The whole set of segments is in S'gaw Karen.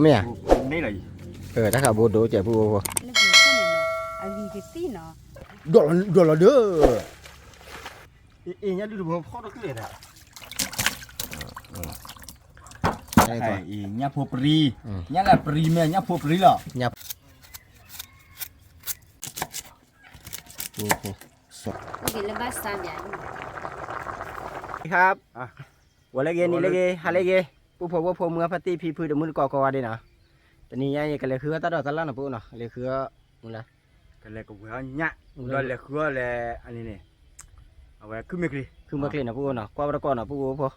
မ့ၢ်ဧါ, တၢ်ဃးဘိဒိၣ်ကဲးဖိအိၣ်ဖိ, အဂံၢ်ကသံၣ်နီၤ, ဒိၣ်လီၤဒိၣ်, အ့ၣ်ညၣ်ဒုၣ်တဘိဖီၣ်တကျဲးဒၣ်, ညၣ်ဖိပြံ, ညၣ်လၢပြံမ့ၢ် ညၣ်ဖိပြံလီၤ, ဖိဖိ, လၢဘၣ်စါဘၣ်, ဝဲလၢဂ့ၤ နံၤလၢဂ့ၤ ဟါလၢဂ့ၤ, ပူဖိဝဲဖိ မုၢ်ဖါတံၢ်ဖံဖုဒီးမုၢ်တကိးကိးဂၤဒဲးနီၤ, တနံၤညါအံၤ ကလဲၤဃုအီၣ်တၢ်ဒိးတၢ်လၣ်နီၤ ပူဖိနီၤ, လဲၤဃုအီၣ်, ဒီးလဲၤဃုအီၣ်လဲၣ်, အန့ၣ်န့ၣ်, အဝဲခုၣ်မ့ၢ်ကျ့ၤ, ခုၣ်မ့ၢ်ကျ့ၤနီၤ ပူဖိနီၤ ကွၢ်ဝဲတကိးနီၤ ပူဖိဖိ,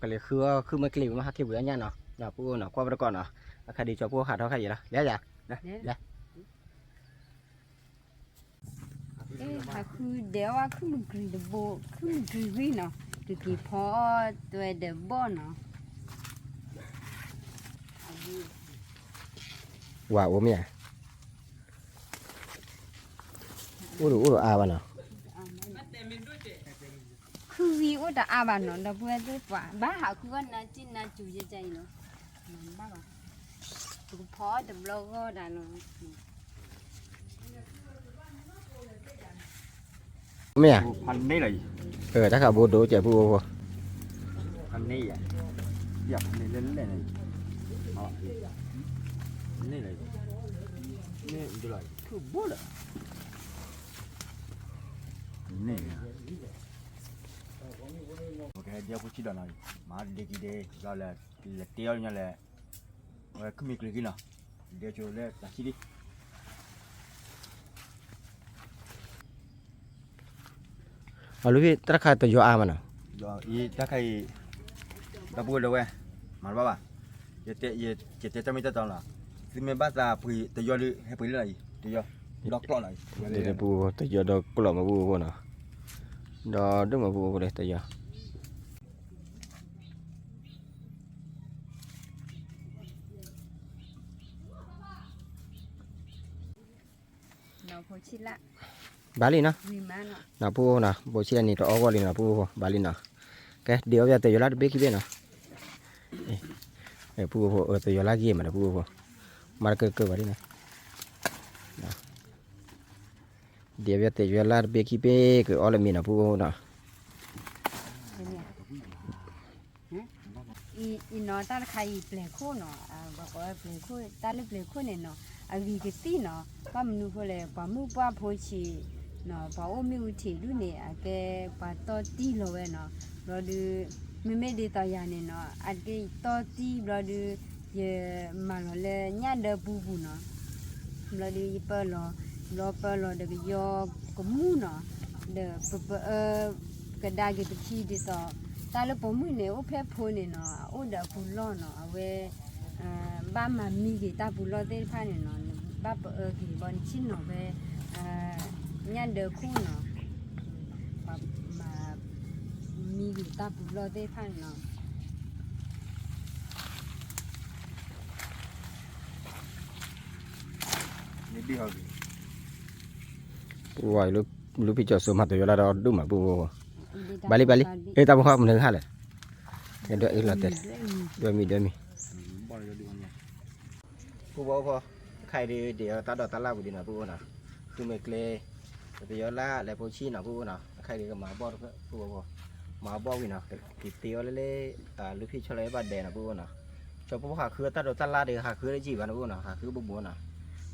ကလဲၤဃုအီၣ်ခုၣ်မ့ၢ်ကျ့ၤ မ့ၢ်ဟးက့ၤဝံၤအညၣ်နီၤ, ပူဖိနီၤ ကွၢ်ဝဲတကိးနီၤ, အခါဒုးကၠီဖိဟးထီၣ်ခါယံၤလီၤ လဲၤယၤ, လဲၤ ဟးဃုဒဲးအီၣ်ဝဲခုၣ်မ့ၢ်ကျ့ၤတဘိ, ခုၣ်မ့ၢ်ကျ့ၤဝံၤနီၤ, ကက့ၤဖီအီၣ်တဝဲဒီးဘီၣ်နီၤ, ဝၤအိၣ်မ့ၢ်ဧါ, အိၣ်ဒီးအိၣ်ဒီးအါဘၣ်နီၤ, ခုၣ်ဝံၤအိၣ်တအါဘၣ်နီၤ ဒီပုၢ်ဝဲၢ်သ့ၣ်ပှၤ ဘၣ်ဟးဃုအီၣ်နၤစံၣ်နၤစူၤယဲၢ်အံၤလီၤ, ဘၣ်ဘၣ်, ပကဖီအီၣ်တဘျီဂီၢ်ဒၣ်လီၤ မ့ၢ်ဧါ, တၢ်ဃးဘိဒိၣ်ကဲးဖိအိၣ်ဖိ, ပကဟဲဒဲဖိဆံးဒီးနီၤ, မၤဒ့ကံဒဲး ဒီးလဲၤတဲအီၣ်ညီလဲၣ်, အဝဲခုၣ်မ့ၢ်ကျ့ၤက့ၤနီၤ, ဒဲဆိလၢတၢ်ဆံးဒံး အလူၤဖဲတၢ်တခါတယီၤအါမးနီၤ, တၢ်ခါအံၤ, ဒီပုၢ်ဝဲၢ်လၢဝဲ, မၤတဘၣ်ဘၣ်, ယတဲတၢ်မ့ၢ်တၢ်တီလီၤ, သုမ့ၢ်ဘၣ်သးပှ့ၤတယီၤဒုး ဟဲပှ့ၤလၢလီၤအံၤ တယီၤ, ဒီကျိးလီၤအံၤ, ပူဖိ တယီၤဒီကျိးမးပူဖိနီၤ, ဒီဒိၣ်မးပူဖိဒီးတယီၤ ဘၣ်လံနီၤ, နီၤ ပူဖိနီၤ ဘိဆံးလၢန့ၣ်တအီၣ်ဂီၢ်လံနီၤ ပူဖိ ဘၣ်လံနီၤ, ကဲ ဒ့အီၣ်ပယီၤတယီၤလၢတဘ့ၣ်ခံဘ့ၣ်နီၤ, ပူဖိ တယီၤလၢဂ့ၤမးဒီး ပူဖိ မၤတကၢကၢဘၣ်လံနီၤ, ဒ့အီၣ်ပယီၤတယီၤလၢတဘ့ၣ်ခံဘ့ၣ် ကအီၣ်လၢမ့ၤနီၤ ပူဖိနီၤ အံၤနီၤ တၢ်တခါအံၤပျဲၤခိၣ်နီၤ, ပှၤကိးဝဲပျဲၤခိၣ် တၢ်လၢပျဲၤခိၣ်န့ၣ်နီၤ, အဂံၢ်ကသံၣ်နီၤ, ဘၣ်မနုၤဃိလဲၣ် ပှၤမုၣ်ပှၢ်ဖိဆံးနီၤ, ပှၤအိၣ်မ့ၣ်အူထံးဒူၣ်န့ၣ် အကဲပှၤတီတံၢ်လီၤဝဲနီၤ, ဘျီဒုး မ့မ့ၢ်ဒ်သိးယၤန့ၣ်နီၤ အကဲယတီတံၢ်ဘျီဒုး ယမၤလီၤလၢညၣ်ဒၢပူၤပူၤနီၤ, ဘျီဒုးယပၢလီၤ, ဘျီပၢလီၤဒီးကယီကမူၣ်နီၤ, ဒီးပပအၢ ကဒါက့ၤပခံဒ်သိး တၢ်လၢပိာ်မုၣ်န့ၣ် အိၣ်ဖဲဖိန့ၣ်နီၤ, အိၣ်ဒီးအပူၤလီၢ်နီၤ, အဝဲ ဘၣ်မၤမံက့ၤတၢ်ပူၤလီၢ်သ့ၣ်တဖၣ်န့ၣ်နီၤ, ဘၣ်ပအၢက့ၤဘီ နဆ့ၣ်နီၤဖဲ ညၣ်ဒၢခိၣ်နီၤ, ပှၤမၤမံက့ၤတၢ်ပူၤလီၢ်သ့ၣ်တဖၣ်န့ၣ်နီၤ ပူဝဲ လူဖံကၠီၤစိမၤတယီၤလၢဒီးဒိၣ်မးပူဝဲ, ဘၣ်လံဘၣ်လံ, တၢ်ဖိဃီမနုၤဟါလဲၣ်, ဒွဲမံဒွဲမံ, ပူဝဲဖိ, ခါအံၤဒုး ဒ့အီၣ်တၢ်ဒိးတၢ်လၣ်ပူၤဒံးနီၤ ပူဝဲနီၤ, ဃုမ့ၢ်ကျဲ ပယီၤလၢလဲၤဖိဆံးနီၤ ပူဝဲနီၤ, အခါအံၤဒုးကမၤဘီၣ်တဖျၢၣ်ပူဝဲဖိ, မၤဘီၣ်ဝံၤနီၤ ကက့ၤတ့အီၣ်လၢလၢ လူဖံဆီလၢဘၣ်ဒဲးနီၤ ပူဝဲနီၤ, ကၠီဖိဟးဃုတၢ်ဒိးတၢ်လၣ်ဒီး ဟးဃုလၢယံာ်ဘၣ်နီၤ ပူဝဲနီၤ, ဟးဃုဘိဘိနီၤ,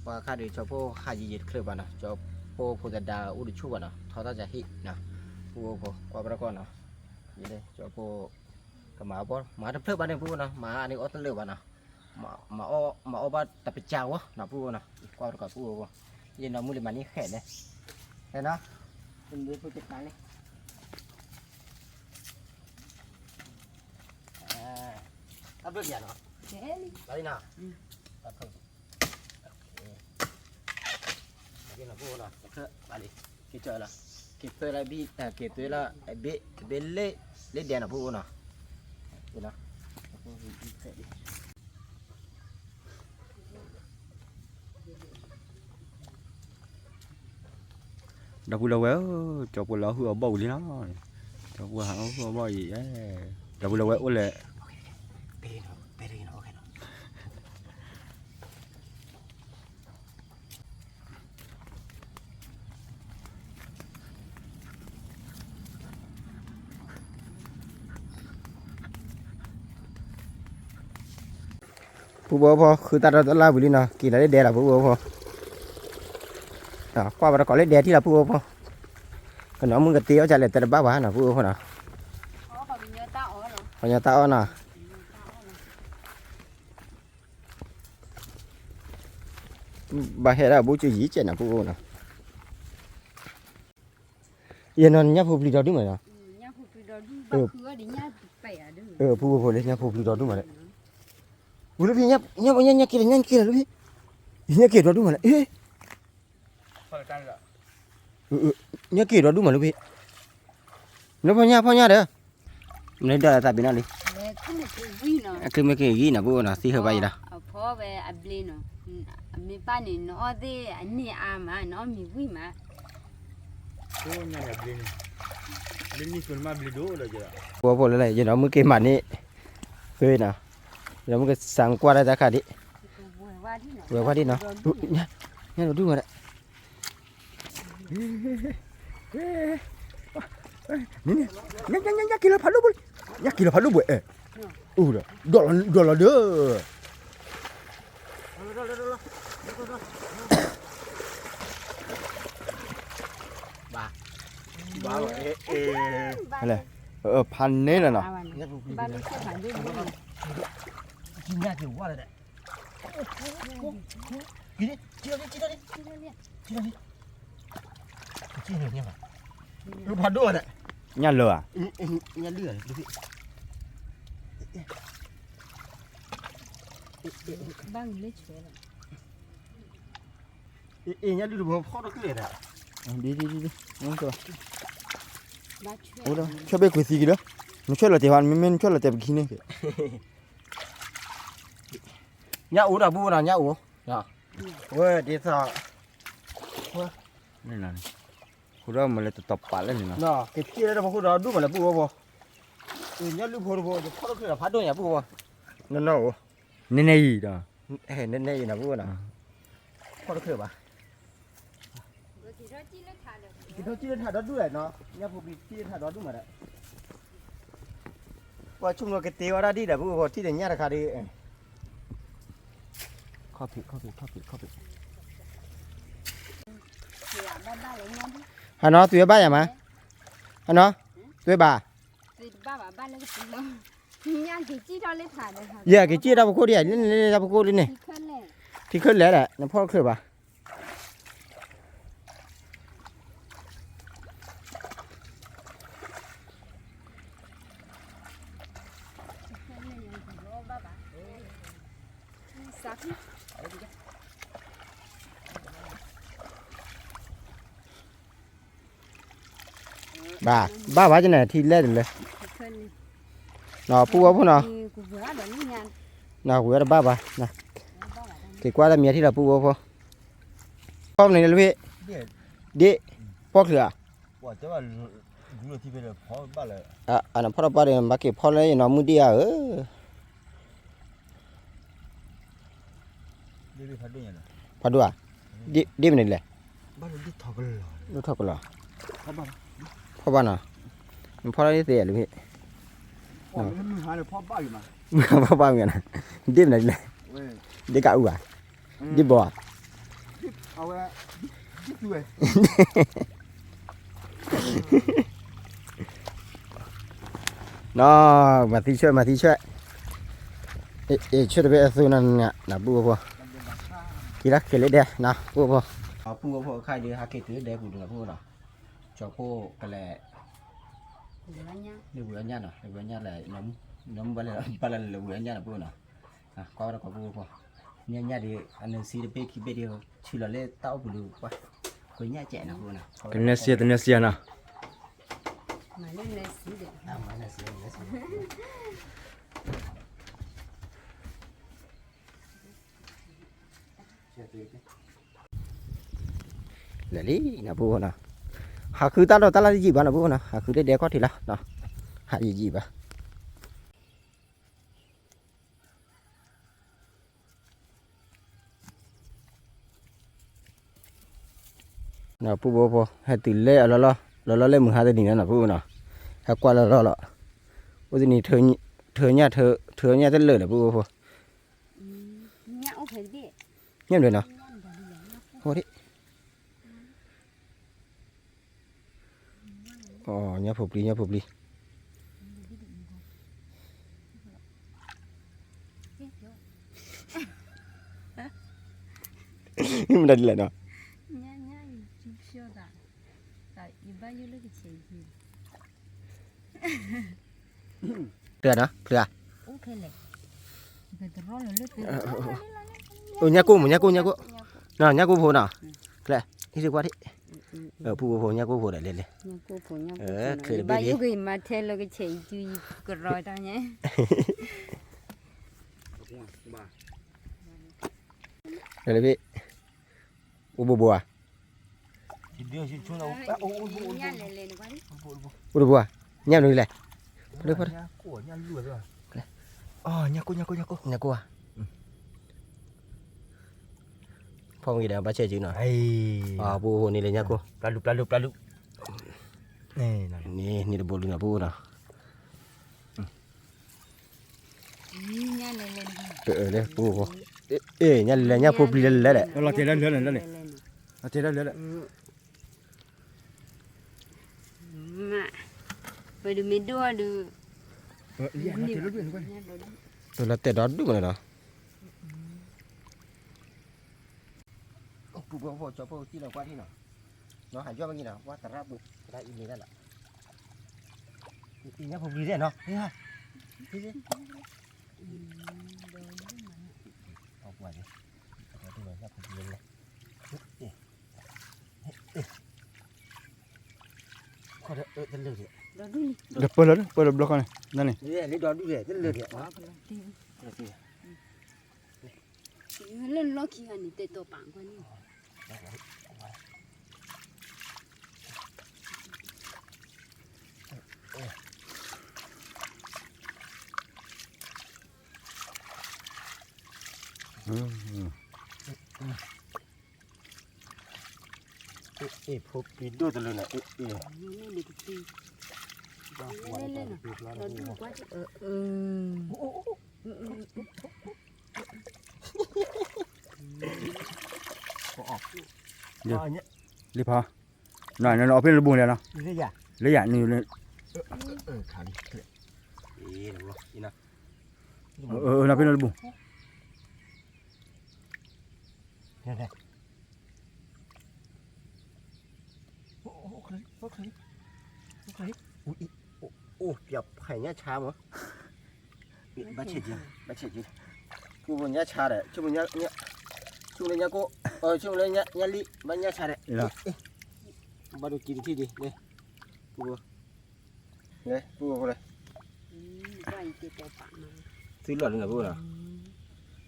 ပှၤခါဒုးကၠီဖိဟးယံာ်ယံာ်တချုးဘၣ်နီၤ, ကၠီဖိဖိသဒါအိၣ်တဆူၣ်ဘၣ်နီၤ, ထီထီၣ်ကဟ့ၣ်နီၤ, ပူဝဲဖိ ကွၢ်ပတၢ်ကီၢ်နီၤ, ယကၠီဖိ ကမၤဘီၣ် မၤတဖျၢၣ်ဘၣ်န့ၣ် ပူဝဲနီၤ, မၤန့ၣ်အီၣ်တလၢာ်ဘၣ်နီၤ, မၤအီၣ်ဘၣ်တပစၢဝဲနီၤ ပူဝဲနီၤ, ကွၢ်ပတၢ်ကီၢ်ပူဝဲဖိ, ယနီၢ်မုၣ်လံမၤန့ၢ်ဃဲးန့ၣ်, ဟဲနီၤ, ဖိကတၢ်န့ၣ် တၢ်ဘျုးဒံးနီၤ, လီၤနီၤ, တၢ်ဖုၣ် က့ၤနီၤ ပူဝဲနီၤ တဖျၢၣ်ဘၣ်လံ, က့ၤကၠီလီၤ, က့ၤဖျၢၣ်လၢဘ့ၣ် က့ၤသွဲလၢဘ့ၣ် ဘ့ၣ်လ့ လ့ဒဲးနီၤ ပူဝဲနီၤ, က့ၤနီၤ ဒီပုၢ်လၢဝဲဧၢ, ကၠီဖိလၢဟုၣ်အဘီၣ်ဝံၤလံနီၤ, ကၠီဖိဟးဟုၣ်အဘီၣ်အံၤ, ဒီပုၢ်လၢဝဲအိၣ်လဲၣ်, ပဲတဂ့ၤနီၤ, ပဲတဂ့ၤနီၤ, အိၣ်ခဲနီၤ, ဖုဘိဖိ ဃုတၢ်ဒီတလၢ်ဝံၤလံနီၤ, က့ၤလီၤလၢဒဲလီၤ ဖုဘိဖိ, ကွၢ်ဘၣ်တကိးလၢဒဲထံၣ်လီၤ ဖုဘိဖိ, ကနီၢ်မုၣ်ကတ့အီၣ်ကလဲၣ် တဲတဘၣ်ဘၣ်နီၤ ဖုဘိဖိနီၤ, ပှၤညီတၢ်အီၣ်နီၤ, ဘၣ်ဟဲဒၣ်အဘူးကယံၤကဲနီၤ ဖုဘိနီၤ, ယနီၤ ညၣ်ဖိပျံၤဒီဒူၣ်မးနီၤ, ဖုဘိဖိလၢညၣ်ဖိပျံၤဒီဒူၣ်မးလၢ, ဝံၤလၢဖံ ညၣ်က့ၤလီၤ ညၣ်က့ၤလီၤလၢဖံ, ညၣ်က့ၤဒီဒူၣ်မးလၢ, ညၣ်က့ၤဒီဒူၣ်မးလၢဖံ, နဖီညၣ်ဖီညၣ်ဒီး, မ့ၢ်ဒၣ်သးပ့ၤနီၣ်လံ, အကမ့ၢ်က့ၤဂံၢ်နီၤ ဖုဘိနီၤ သံဟၢဘၣ်ယံၤဒီး, အမ့ၢ်ပၢ်န့ၣ် နအီၣ်သ့ၣ်အန့ၢ်အါမး နအီၣ်မ့ၤဝံၣ်မး, ဖုဘိဖိလၢ ယနီၤမုၣ်က့ၤမၤန့ၢ်, ဖုနီၤ, ယနီၤမုၣ်က့ၤစးကွၢ်ဒၣ်တၢ်ခါဒံး, ဝဲၤဝါဒံးနီၤ, ညၣ်ဒီဒူၣ်မးဒီး, ညၣ်က့ၤလီၤဖးဒိၣ်ဘိလံ, ညၣ်က့ၤလီၤဖးဒိၣ်ဘိ, ဒီးလီၤဒီး, ဖးန့ၢ်လီၤနီၤ, ဖးဒိၣ်ဧါ, ညၣ်လုၢ်ဧါ, ဒ်ဒ်ဒ်ဒ်, အိၣ်ဒီး ဆွဲဘ့ၣ်ကွံာ်သံက့ၤဒီး, နဆွဲလီၤတဲာ်ဟါ မ့မ့ၢ်နဆွဲလီၤတဲာ်ပခံန့ၣ်က့ၤ, ညၣ်အိၣ်ဒီး ဖုဘိနီၤ ညၣ်အိၣ်, ဝဲဒ်သိး, ဃိဒီးမ့ၢ်လၢတတီၤပာ်လၢန့ၣ်လီၤ, က့ၤထံၣ်လၢတပခိၣ်ဒီးဒူၣ်မးလၢ ဖုဘိဖိ, ညၣ်လုၢ်ဖိတဘိ ယဖီၣ်တချုးဒီးဖးဒိၣ်ညါ ဖုဘိဖိ, နီၢ်နီၢ်အိၣ်, နန့ၢ်အံၤဒီး, နန့ၢ်အံၤနီၤ ဖုဘိနီၤ, ဖီၣ်တချုးဘၣ် က့ၤထီၣ်ကံၣ်လၢထးဒီဒူၣ်လဲၣ်နီၤ, ညၣ်ဖိပျံၤကံၣ်လၢထးဒီဒူၣ်မးဒီး, ပှၤဆိကမိၣ်ကတ့ဝဲဒၣ်ဒ်ဒီး ဖုဘိဖိ ထံၣ်ဒီးညၣ်တခါဒီး, ခီၣ်ဖံး ခီၣ်ဖံး ခီၣ်ဖံး ခီၣ်ဖံး, ဟါနီၤ သုဝဲဘၣ်ယၤမး, ဟါနီၤ, သုဝဲဘၣ်, ယက့ၤကံၣ်တၢ်ပခိၣ်ဒံးဧါ, လၢလၢတၢ်ပခိၣ်လၢန့ၣ်, ထံချၢလဲၣ်ဒီး နဖီၣ်တချုးဘၣ် ဘၣ် ဘၣ်ဘၣ်ကန့ၣ် ထံလဲၣ်တလၢ, ဖုဘိဖိနီၤ, ဝဲတဘၣ်ဘၣ်, က့ၤကွၢ်တၢ်မံၤထံၣ်လီၤ ဖုဘိဖိ, ဖီၣ်မနုၤလဲၣ်လၢဖဲ, ဒ့ၣ်, ဖီၣ်ချုးဧါ, အနဖီၣ်တပှၢ်ဒီး ဘၣ်က့ၤဖီၣ်လၢယနီၢ်မုၢ်ဒ့ၣ်ဧါဧၢ ဖးဒိၣ်ဧါ, ဒ့ၣ်မနုၤလဲၣ်, ဒိၣ်ထီၣ်ကလီၤ, ဖီၣ်ဘၣ်နီၤ, နဖီၣ်လၢသ့ၣ်လၢဖဲ, မုၢ်ဟါဖီၣ်ဘၣ်မ့ၢ်နီၤ, ဒ့ၣ်မနုၤလဲၣ်, ဒ့ၣ်ကးအူဧါ, ဒ့ၣ်ဘီဧါ နီၤ မၤသံဆွဲၣ် မၤသံဆွဲၣ်, အ့ၣ်ဆွဲၣ်တဘ့ၣ်အသိးနီၤ နပူဖိ, က့ၤလၢခဲလၢဒဲးနီၤ ပူဖိ, ပူဖိအခါဒီး ဟးက့ၤတုၤလၢဒဲပူၤဒီး ပူဖိနီၤ, ကၠီၤခိၣ်ကလဲၤ လၢဝံၤအညၣ်နီၤ လၢဝံၤအညၣ်လဲၣ်, နမ့ၢ်ဘၣ်လဲၣ် ဘၣ်လဲၣ်လၢဝံၤအညၣ်နီၤ ပူဖိနီၤ, ကွၢ်ဝဲဒၣ်ကိးပူဖိ, ညၣ်ညၣ်ဒီး အနၢၤဆံတဘ့ၣ်ခံဘ့ၣ်ဒီး ဆူလီၤလၢတၢ်အိၣ်ပူၤလၢပှၢ်, ကွၢ်ညၣ်ကဲနီၤ ပူဖိနီၤ, တနၢၤဆံ တနၢၤဆံနီၤ လဲၤလံနီၤ ပူဖိနီၤ, ဟးဃုတၢ်ဒီးတၢ်လၢယံာ်ဘၣ်နီၤ ပူဖိနီၤ, ဟးဃုလၢဒဲခီၣ်ထံးလီၤ, ဟးယံာ်ယံာ်ဘၣ် ပူဖိဖိ ဟဲတုၤလၢအလီၢ်လီၢ် လီၢ်လီၢ်လၢမုၢ်ဟါတနံၤလီၤနီၤ ပူဖိနီၤ, ဟဲကွၢ်လီၢ်လီၢ်လီၤ, အိၣ်တနံၤ ထၢညၣ် ထၢညၣ်တလၢာ်လီၤ ပူဖိဖိ, ညၣ်မနုၤနီၤ, ဟိဒ့, အိ ညၣ်ဖိပျံၤ ညၣ်ဖိပျံၤ, မတၤဒ်လဲၣ်နီၤ, ဖျၢၣ်နီၤ ဖျၢၣ်, အိ ညၣ်ကိၣ်မ့ၢ် ညၣ်ကိၣ် ညၣ်ကိၣ်, ညၣ်ကိၣ်ဖိနီၤ, ချဲ, ဟံးစ့ၢ်ကွၢ်ထံၣ်, ဖိဖိဖိ ညၣ်ကိၣ်ဖိဒီးလဲၤလဲၤ, ချဲတဘ့ၣ်ဒ့, လဲၤလဲၤဘ့ၣ်, အိၣ်ဘိဘိဧါ အိၣ်တဘိဧါ, ညၣ်မနုၤလဲၣ်, ညၣ်ကိၣ်, ညၣ်ကိၣ်ဧါ, ဖီမ့ၢ်ဒီး ဘၣ်ဆဲးစုနီၤ, ပအိၣ်န့ၣ်လၢညၣ်ကိၣ်, ပျၢ်လူၤ ပျၢ်လူၤ ပျၢ်လူၤ, န့ၣ်တဘိလူၤနီၤ ပအိၣ်နီၤ, ပအိၣ်, ညၣ်လဲၤလဲၤ ညၣ်ဖိပျံၤလဲၤလဲၤဒီး, လီၤတဲာ်လၢလၢန့ၣ်, လီၤတဲာ်လၢလၢန့ၣ်, ပဒုးမ့ၢ်ဒိၣ်အီၤဒုး, လီၤတဲာ်ဒီဒူၣ်မးန့ၣ်ဒီး, ပူဖိဖိ ကၠီဖိသံလီၤကွၢ်ထံၣ်နီၤ, နီၤဟးယီၢ်မ့ၢ်ဂ့ၤနီၤ ကွၢ်သရၣ်ပူၤ သရၣ်အံၤမ့ၢ်ဒၣ်လီၤ, အံၤညၣ်ဖိပျံၤသ့ၣ်နီၤ, ဟ့ၣ်, ဟ့ၣ်, ဟ့ၣ်, ဒီးပၢၢ်လီၤ ပၢၢ်လီၤဘျီခီန့ၣ်, နန့ၣ်, လၢလီၢ်ခံဂၤန့ၣ် တဲတီၤပာ်ကွၢ်န့ၣ်, အ့ၣ် ဖိပျံၤဒိၣ်တလၢန့ၣ်, အ့ၣ်, အ့ၣ်, လံဖး, နအီၣ်ဖဲန့ၣ်လၢဘိလဲၣ်နီၤ, လၢယၤန့ၣ်, နဖဲန့ၣ်လၢဘိ အိၣ် ပျဲဖဲညၣ်ဆါမး, ဘၣ်ဆဲးက့ၤ, ဘၣ်ဆဲးက့ၤ, ဖိဖိညၣ်ဆါဒီး ဆိကမိၣ်လၢညၣ်ကိၣ်, ဆိကမိၣ်လၢညၣ်လံၣ် ဘၣ်ညၣ်ဆါဒီး, ဘၣ်ဒိက့ၤတထံၣ်ဒံး, ဖိဖိ, ဖိဖိ, သုလီၤလၢနဖိနီၤ,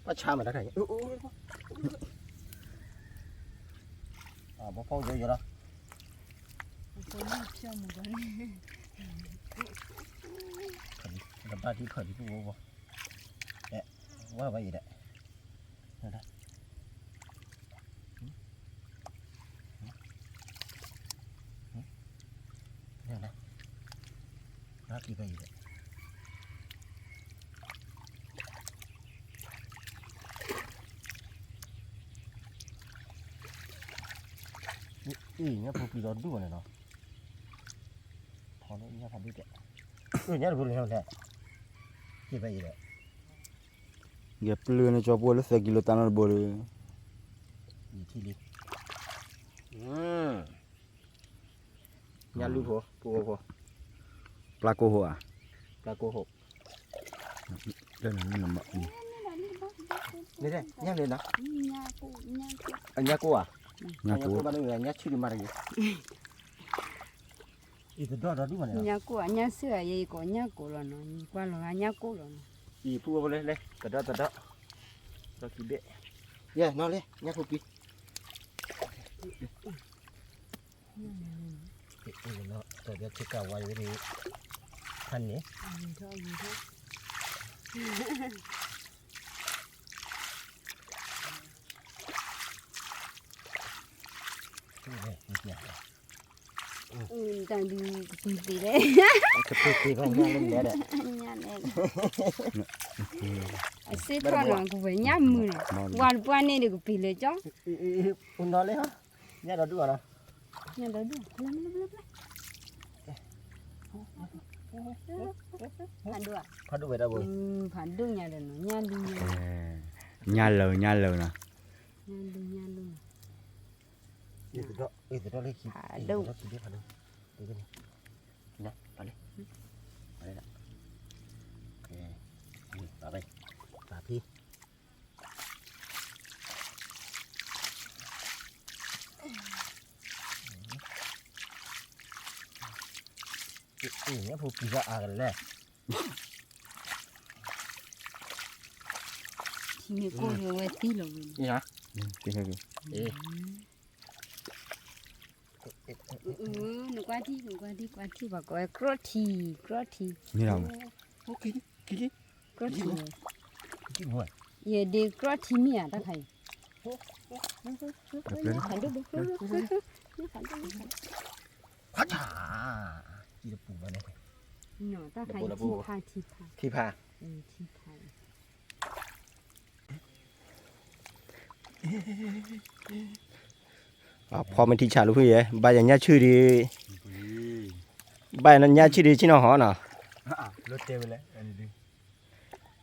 ဘၣ်ဆါမးတခါ, ဘီဖီယိယိလီၤ, ကဘၣ်ဒံးဖးဒံးဖိဖိ, ဝဲဝဲအံၤဒီး, အ့ၣ် ညၣ်ဖိပျံၤဒီဒူၣ်ဘၣ်န့ၣ်နီၤ, ဖီလၢညၣ်ဖးဒိၣ်တဲ, ညၣ်တဖိလၢဟဲလဲၣ်, က့ၤဖဲအံၤဒီး, ယပျၢၤန့ၣ်ကၠီဖိလၢသဲးကံလိတၢ်နီတဘိလၢ, ယထံၣ်လံ, ညၣ်လူၢ်ဖိ ပူဖိဖိ, ပျၢ်ကိၢ်ဟိၣ်ဧါ, ပျၢ်ကိၢ်ဟိၣ်, ညၣ်လၢနီၤ, ညၣ်ကိၢ်ဧါ, ညၣ်ကိၢ်ဘၣ်န့ၣ် ညၣ်ဆူၣ်ဒံးမးတဂ့ၤ, အံၤတဒီဒီဒူၣ်မးန့ၣ်, ညၣ်ကိၢ်ဧါ ညၣ်ဆူၣ်ဧါ ယကိးညၣ်ကိၢ်လီၤနီၤ, ယကွၢ်လီၤဂၤညၣ်ကိၢ်လီၤနီၤ, အံၤဖိဖိလၢလဲၤ တဒီတဒီ, ဒီခံဘ့ၣ်, ယဲနီၤလံ ညၣ်ဖိပျံၤ လီၤ တၢ်ဒၢဆ့ကၤဝါအံၤန့ၣ်, ဖးန့ၣ်, တၢ်ဒုးကပူၤသ့လဲၣ်, ကပူၤသ့ဘၣ်ညၣ်လၢလဲၣ်ဒီး, ညၣ်လဲၣ်, အစ့ထီၣ်နီၤ ကဝဲၤညၣ်မုာ်နီၤ, ဝါတပှၢ်န့ၣ်ဒီးကပံာ်လၢကၠီ, အိၣ်နီၤလဲၣ်, ညၣ်ဒီဒူၣ်အီၤနီၤ, ညၣ်ဒီဒူၣ်, ဖးဒိၣ်ဧါ, ဖးဒိၣ်ဝဲဒၣ်ဘိ, ဖးဒိၣ်ညါဒီးနီၤ, ညၣ်လူၤညါ, ညၣ်လၢ ညၣ်လၢနီၤ, ညၣ်လူၤ ညၣ်လူၤနီၤ, ဖးဒိၣ်, ဖးဒိၣ်, ဖးဒိၣ်, ဖးဒိၣ်, ဖးဒိၣ်, ဖးဖံ အ့ၣ် ဖိပျံၤထီၣ်အါကလဲၣ်, ထံန့ၣ်ကိၢ်လီၤဝဲသံလီၤဝဲ, အ့ၣ်, နကွၢ်ထံ နကွၢ်ထံ ကွၢ်ထံ ပှၤကိးဝဲ ကြီထံ, ကြီထံ, ကြီထံ, ယဒ့ကြီထံမ့ၢ်ဧါ တၢ်ခါအံၤ, ဖးဒိၣ်ဘိ, ဖးဒိၣ်ဘိ, တၢ်ခါအံၤ ထံဖး ထံဖး, ထံဖး, ဖီမ့ၢ်ထံဆးလီၤဖုယဲ, ဘၣ်ယညၣ်ဆူၣ်ဒီး, ဘၣ်ယညၣ်ဆူၣ်ဒီး ဆ့ၣ်နီၤဟီနီၤ, လၢတဲဝဲလဲၣ်,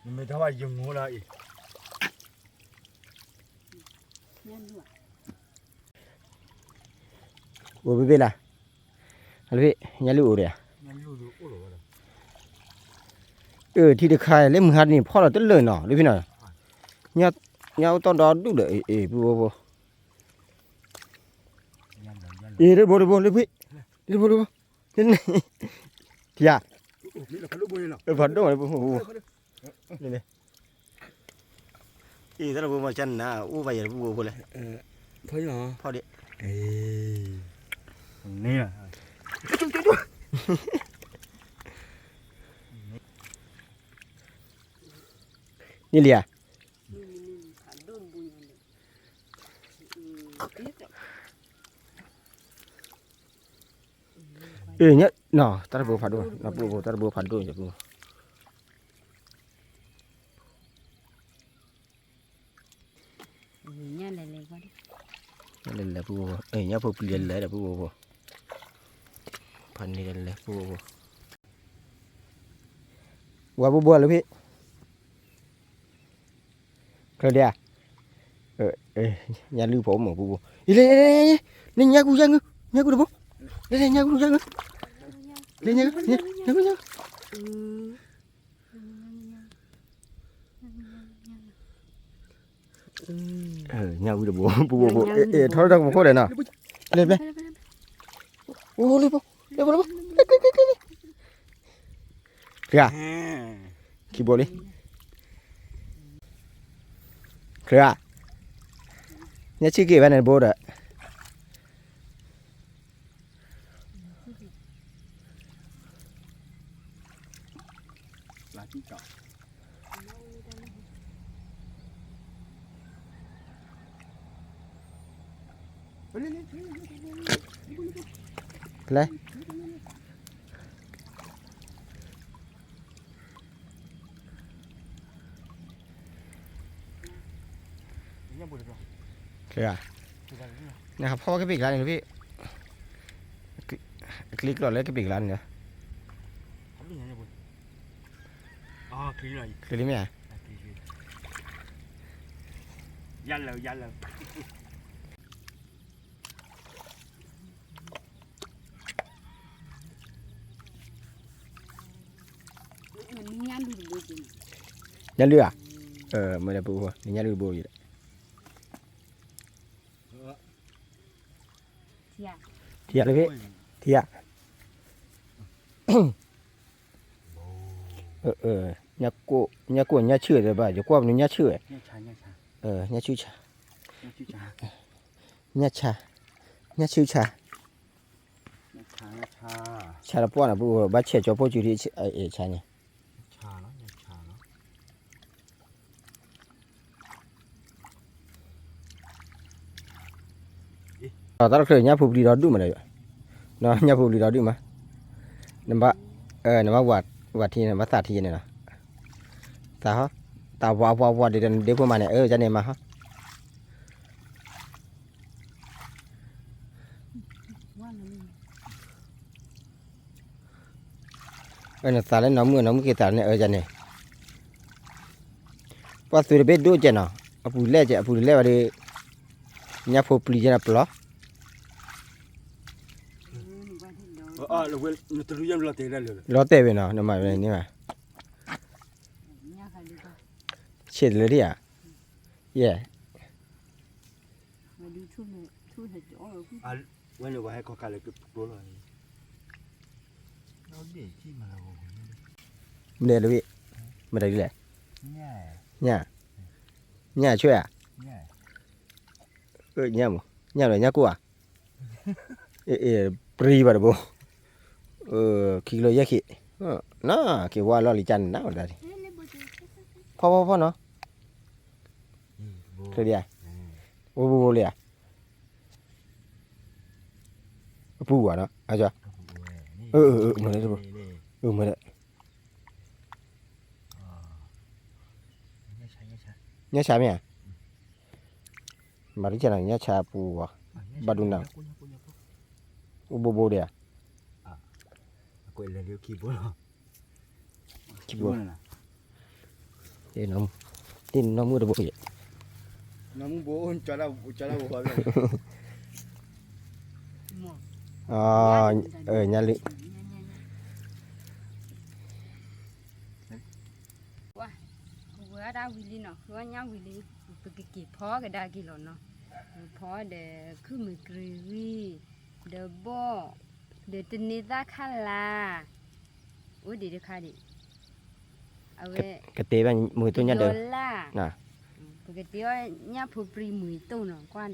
နမ့ၢ်ထီၣ်ဘၣ်ယမိၢ်လီၤအံၤ အိၣ်ဘ့ၣ်ဘ့ၣ်လၢ, ညၣ်လုၢ်အိၣ်ဒီး, အၢ ထံတခါလၢမုၢ်ဟါတနံၤဖီၣ်လီၤတလၢာ်နီၤ လၢဖဲနီၤ, ညၣ်အိၣ်တီၢ်ဒီဒူၣ်ဒီး အ့ၣ် အ့ၣ် ပူဖိဖိ, အ့ၣ် တဘိတဘိလၢဖဲ, တဘိတဘိ, ထံဧါ, ဖးဒိၣ်မးလၢပူဖိ, အ့ၣ် တၢ်တဘိမ့ၢ်ကနၣ် အိၣ်ဘၣ်ယဲၢ်တပူဖိဖိလဲၣ်, ဖီဒံး, န့ၣ်လံဧါ, အ့ၣ် တၢ်တဘိဖးဒိၣ်, ပူဖိ တၢ်တဘိဖးဒိၣ်, ညၣ်လဲၤလဲၤပူဖိ, ညၣ်ဖိပျံၤလဲၤလဲၤဒီးပူဖိဖိ, ဖးန့ၣ်လဲၤပူဖိဖိ, ဝဲပူဖိလၢဖဲ ချၢဒၣ်, ညၣ်လုၢ်ဖိမုၢ်ပူဖိ, လဲၤလဲၤလဲၤ, နညၣ်ကူညၣ်ငု, ညၣ်ကူတဘိ, လဲၤလဲၤ ညၣ်ကူညၣ်ငု, လဲၤညၣ်ကူ, ညၣ်ကူညၣ်ငု, ညၣ်ဝံတဘိ ပူဖိဖိ, အဲ ထီၣ်တၢ်ကမူခိၣ်ဒီးနီၤ, လဲၤဘျဲ, အိၣ်လၢဖိ, လၢဖိလၢဖိ, ချၢ, ခံဘိလံ, ချၢ, ညၣ်ဆံၣ်က့ၤဝဲန့ၣ်တဘိဒီး လဲၤ, ချၢ, နဟးဖီၣ်ဘၣ်ကပ့ၤကျါန့ၣ်လၢဖဲ, အကျံကျီၢ်လၢကပ့ၤကျါန့ၣ်လီၤ, ချၢလံမ့ၢ်ဧါ, ယလၢယလၢ ညၣ်လုၢ်ဧါ, မ့ၢ်လၢပူဖိ နညၣ်လုၢ်တဘိယဲ, ထံဧါလၢဖဲ, ထံဧါ, ညၣ်ကိၢ် ညၣ်ဆူၣ်တဘၣ် ယကွၢ်မနုၤညၣ်ဆူၣ်ဝဲ, ညၣ်ဆူၣ်ဆါ, ညၣ်ဆူၣ်ဆါ, ဆါတပှၢ်နီၤ ပူဖိ ဘၣ်ဆဲးကၠီဖိစုထံ ဆါန့ၣ် တၢ်တချၢ ညၣ်ဖိပျံၤဒီဒူၣ်မးဒီး, ညၣ်ဖိပျံၤဒီဒူၣ်မး, နဘၣ်, နဘၣ်ဝၤထံ နဘၣ်သးထံန့ၣ်နီၤ, သးဟီ, တၢ်ဝါဝါဝါဒ်နဒ့ဖိမးန့ၣ် အၢ ယၤန့ၣ်မးဟီ အၢ နသးလၢနီၢ်မုၣ် နီၢ်မုၣ်က့ၤသးန့ၣ် အၢ ယၤန့ၣ် ပှၤသုးတဘ့ၣ်ဒိၣ်ကဲနီၤ အပူၤလဲၣ်ကဲ အပူၤတလဲၣ်ဘၣ်ဒီး ညၣ်ဖိပျံၤကဲနီၤပျီ လီၤတဲာ်ဝဲနီၤ နမၤဝဲန့ၣ်ဘၣ် ဆ့ၣ်တလၢဒံးဧါ ယဲၢ် ဝဲန့ၣ်ဝဲဟဲခီခါလၢကကျိလီၤ မ့ၢ်လဝံၣ် မ့ၢ်တၢ်ဒ်လဲၣ် ညၣ် ညၣ်ဆွဲဧါ ညၣ်မ့ၢ် ညၣ်လၢညၣ်ကိၢ်ဧါ အ့ၣ် ပျံၤဘၣ်တဘိ ခံကလီယဲၢ်ခံ နက့ၤဝါလီၢ်လံၤကၢ်န့ၣ်နဝဲဒၣ် ဖီဖီဖီနီၤ ဒ် အိၣ်ဘိဘိလံဧါ အပူၤဝဲနီၤ အ မ့ၢ်လၢ မ့ၢ်လၢ ညၣ်ဆါမ့ၢ်ဧါ မၤရံဆါနီၤ ညၣ်ဆါပူၤဝဲ ဘၣ်ဒိနၤ အိၣ်ဘိဘိဒံးဧါ ခံဘိ တ့ၢ်နီၢ်မုၣ်တဘိယဲၢ် နီၢ်မုၣ်ဘိ ကၠီလၢ ကၠီလၢဘိ ညၣ်လံ ဝဲဒၣ်ဝံၤလံနီၤ ဃုအီၣ်ညၣ်ဝံၤလံ ပကက့ၤဖီကဒါက့ၤလီၤနီၤ ပဖီဒီးခုၣ်မုၢ်ကရံၣ်ဝံၤ ဒီးဘီၣ် ဒီးတန့ၤသၣ်ခါလာ် အိၣ်ဒံးတခါဒံး အဝဲ ကတဲဘၣ်မုၢ်တိၢ်ညၣ်ဒၢး ပကတဲအီၣ်ညၣ်ဖိပြံမုၢ်တိၢ်နီၤ ကွၢ်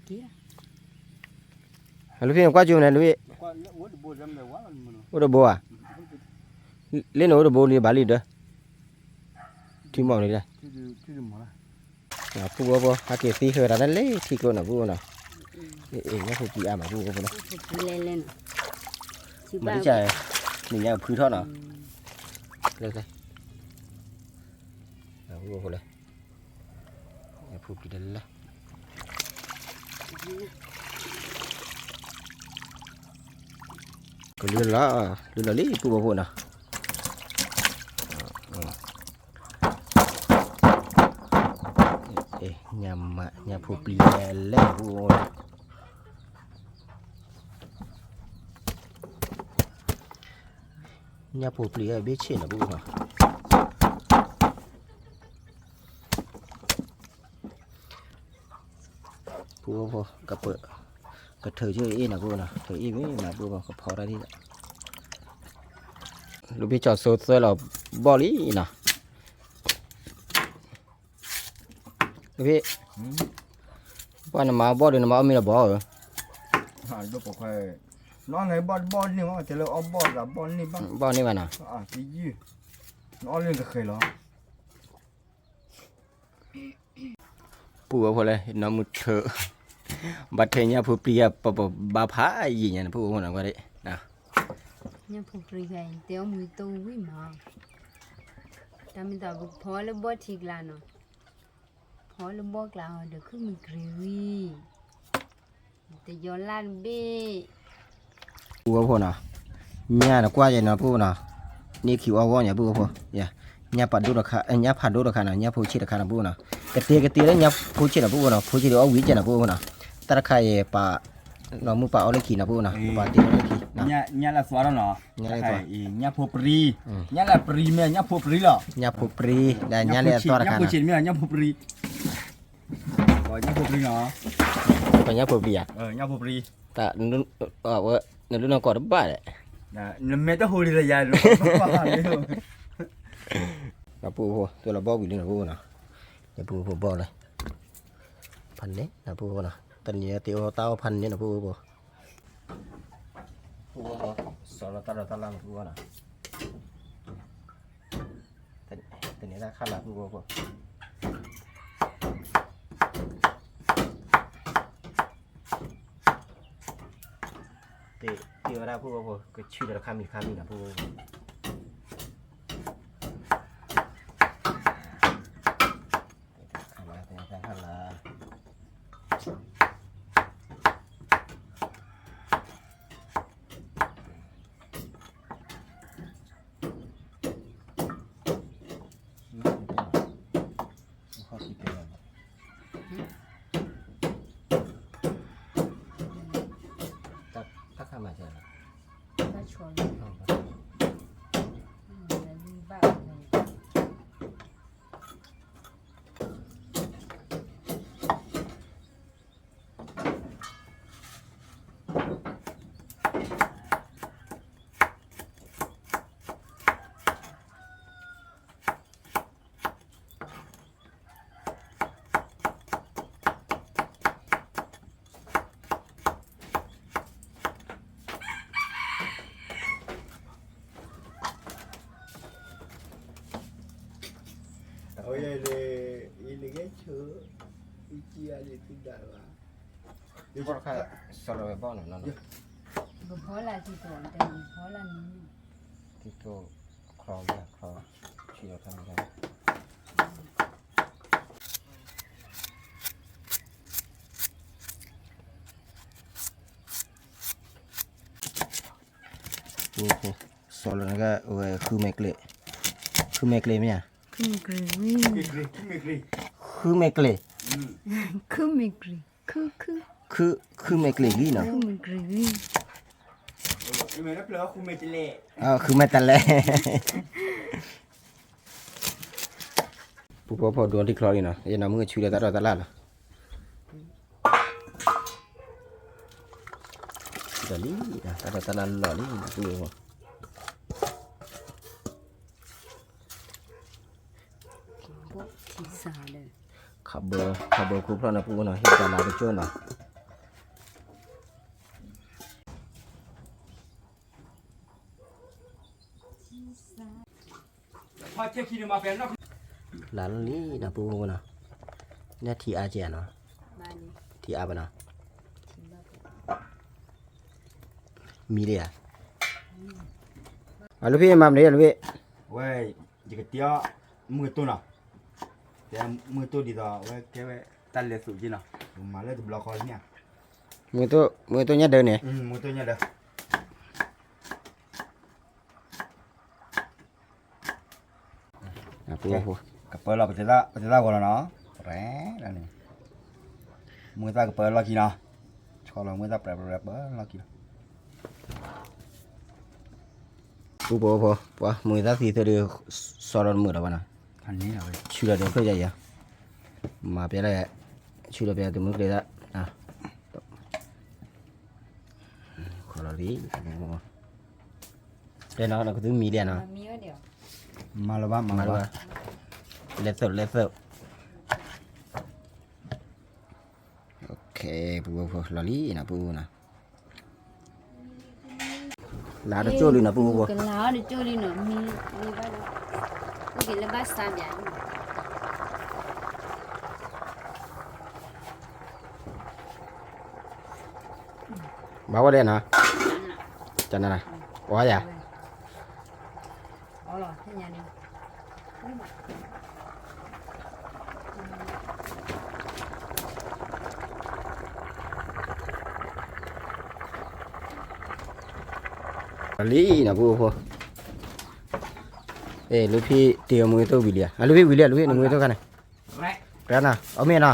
ဒီး က့ၤ လၢဖဲန့ၣ်ကွၢ်ကၠိမနုၤလၢ အိၣ်တဘိဧါ လၢန့ၣ်အိၣ်တဘိလံဘၣ်လံဒီး ထံမီၢ်လံ ဖုဖိဖိ ဟဲက့ၤသံဃၢၤတၢ်တလဲၤထံကျိနီၤ ဖုဖိနီၤ ညၣ်ဖိပြံအါမး ဖုဖိဖိနီၤ မၤဒ်က နညါဖုထီၣ်နီၤ လၢ ဖုဖိလၢ ညၣ်ဖိပြံတလဲၤ ကလုၢ်လီၤ လုၢ်လီၤလံ ဖုဖိဖိနီၤ ညၣ်မး ညၣ်ဖိပြံလဲၤလဲၤ ဖုဖိ ညၣ်ဖိပြံအဘ့ၣ်ဆ့ၣ်နီၤ ဖုဖိနီၤ ဖုဖိ ကပၢၢ် ကထုးဆူအ့ၣ်နီၤ ဖုဖိနီၤ ထုးအ့ၣ်မ့ၢ်မး ဖုဖိ ကဖီတၢ်ဒ် လူၤဖံကၠီၤစိသၢလီၤဘီၣ်လံနီၤ လူၤဖံ ပှၤနမၤအီၣ်ဘီၣ်ဒီး နမၤအီၣ်မ့ၢ်လီၤဘီၣ်ဧၢ နအီၣ်န့ၢ်ဘီၣ်တဘီၣ်န့ၢ်ဘၣ် တဲလၢအီၣ်ဘီၣ်တဘီၣ်န့ၢ်ဘၣ် ဘီၣ်န့ၢ်ဘၣ်နီၤ နအီၣ်လၢနကဃဲၤလီၤ ဖုဖိဖိလၢ နီၢ်မုၢ်ထၢ ဘၣ်ထဲညၣ်ဖိပြံ ပပဘါဖးယံာ်ညါန့ၣ် ဖုဖိဖိနီၤ ကွၢ်ဒ် ညၣ်ဖိပြံ တဲအီၣ်မုၢ်တိၢ်ဝံၣ်မး တၢ်မ့ၢ်သးပကဖီလၢဘီၣ်ထံကျါနီၤ ဖီလၢဘီၣ်ကျါအီၤ ဒီးခုၣ်မုၢ်ကရံၣ်ဝံၤ တယီလၢ်တဘ့ၣ် ဖုဖိဖိနီၤ ညၣ်နကွၢ်ယဲနီၤ ဖုဖိနီၤ န့ၢ်ခံအီၣ်ဂီၢ်ညါ ဖုဖိဖိ ညၣ်ဖးဒိၣ်တခါ ညၣ်ဖးဒိၣ်တခါနီၤ ညၣ်ဖိဆ့ၣ်တခါနီၤ ဖုဖိနီၤ ကတဲကတဲလၢညၣ်ဖိဆ့ၣ်နီၤ ဖုဖိနီၤ ဖိဆ့ၣ်ဒီးအီၣ်ဝံၤကဲနီၤ ဖုဖိနီၤ တၢ်တခါအံၤပာ် နီၢ်မုၣ်ပာ်အီၣ်လၢခံနီၤ ဖုဖိနီၤ ပာ်တ့ၢ်လၢခံ ညၣ်လၢသွါထီၣ်နီၤ ညၣ်လၢသွါ ညၣ်ဖိပြံ ညၣ်လၢပြံမ့ၢ် ညၣ်ဖိပြံလီၤ ညၣ်ဖိပြံ ညၣ်လၢအသွါတခါနီၤ ညၣ်ဖိဆ့ၣ်မ့ၢ် ညၣ်ဖိပြံ ညၣ်ဖိပြံနီၤ ပှၤညၣ်ဖိပြံဧါ ညၣ်ဖိပြံ တၢ် နလူနီၢ်ကီၢ်တဘၣ်ဒီး နမဲာ်တဟူးလံလၢယၤ ဖုဖိ သုလီၤဘီၣ်ဝံၤလံနီၤ ဖုဖိနီၤ ဖုဖိဘီၣ်လၢ ဖးန့ၣ်နီၤ ဖုဖိနီၤ တနံၤတ့အီၣ်တၢ်အီၣ်ဖးန့ၣ်နီၤ ဖုဖိ ဖုဖိ စီၤလီၤတၢ်ဒီးတၢ်လၢ်နီၤ ဖုဖိနီၤ တန့ၤတၢ်ခါလၢ် ဖုဖိဖိ တ့ၢ်ဝဲဒၣ် ဖုဖိဖိ ကဆူၣ်ဒီးတခါမံၤတခါမံၤနီၤ ဖုဖိဖိ ဖုဖိ ဘီတခါ စီၤလီၤဝဲဘီနီၤနီၤနီၤ, ကဘီလၢ်တံၤတိၢ် တံၤတိၢ် ချီဘၣ်ချီ ဆံးလီၤထီၣ်န့ၣ် စီၤလီၤန့ၣ်ကဲ ဝဲဃုမဲာ်ကျဲ, ဃုမဲာ်ကျဲမ့ၢ်ဧါ, ဃုမဲာ်ကျဲ, ဃုမဲာ်ကျဲ, ဃုမဲာ်ကျဲလံနီၤ, ဃုမဲာ်တလဲ, ပူဖိဖိဒိထံချီလံနီၤ, ယနီၢ်မုၣ်ဆူလၢတၢ်ဒိးတၢ်လၢ်လီၤ. ဒီးလံ, တၢ်ဒိးတၢ်လၢ်လီၤလံ ပူဖိဖိ, ခးဘၢ, ခးဘၢခိၣ်ဖျီၣ်နီၤ ပူဖိနီၤ, ဟ့ၣ်တၢ်လၢကကၠိနီၤ. လၢလံနီၤ ပူဖိနီၤ, နထံၣ်အါကဲနီၤ, ထံၣ်အါဘၣ်နီၤ, မံလံဧါ, အလူၤဖံမၤမနုၤအလူၤဖံ, ဝဲ, ယကတဲအီၤ, မုၢ်ကတိၢ်နီၤ, တဲမုၢ်ကတိၢ်ဒ်သိး အဝဲကဲဝဲတၢ်လဲၤသူၣ်က့နီၤ, မၤလၢတဘျီဃီန့ၣ်, မုၢ်ကတိၢ်ညါဒၢးန့ၣ်, မုၢ်ကတိၢ်ညါဒၢး ကပၢလီၤ ပတဲသၣ်ဂီၤလီၤနီၤ, ပရဲၣ်န့ၣ်, မုၢ်သၣ်ကပၢလီၢ်ခံနီၤ, ဆီလီၤမုၢ်သၣ်ပြဲပြဲပြဲပၢလီၢ်ခံလီၤ. ပူဖိဖိ, ပှၤမုၢ်သၣ်သံသၢဒုး, စီၤလီၤတမုာ်လီၤဘၣ်နီၤ, ဆူလီၤဒီးဖျၢၣ်ယၤယၤ, မၤပျဲလၢ, ဆူလီၤပျဲတမုၢ်ကျဲသၣ်, ခီလီၤလံ တဲနီၤ နကသူမံလံနီၤ, မၤလၢၤဘၣ် မၤလၢၤဘၣ်, လဲၤသၢၣ် လဲၤသၢၣ်, ပူဖိ လီၤလံနီၤ ပူဖိနီၤ, လၢတကၠိၢ်လံနီၤ ပူဖိ, ကလၢတကၠိၢ်လံနီၤ, မံ, မံဘၣ်လီၤ, အိၣ်က့ၤလၢဘၣ်စါဘၣ် ဘၣ်ဝဲလဲၣ်နီၤ, ကနၤ, အီယၤ, လံနီၤ ပူဖိ, အဲ လူဖံတ့ၢ်အီၤမူကတိၢ်ဝံၤလံဧါ, အလူဖံဝံၤလံ လူဖံနမူကတိၢ်ခါန့ၣ်, ပနီၤ အီၣ်မ့ၢ်နီ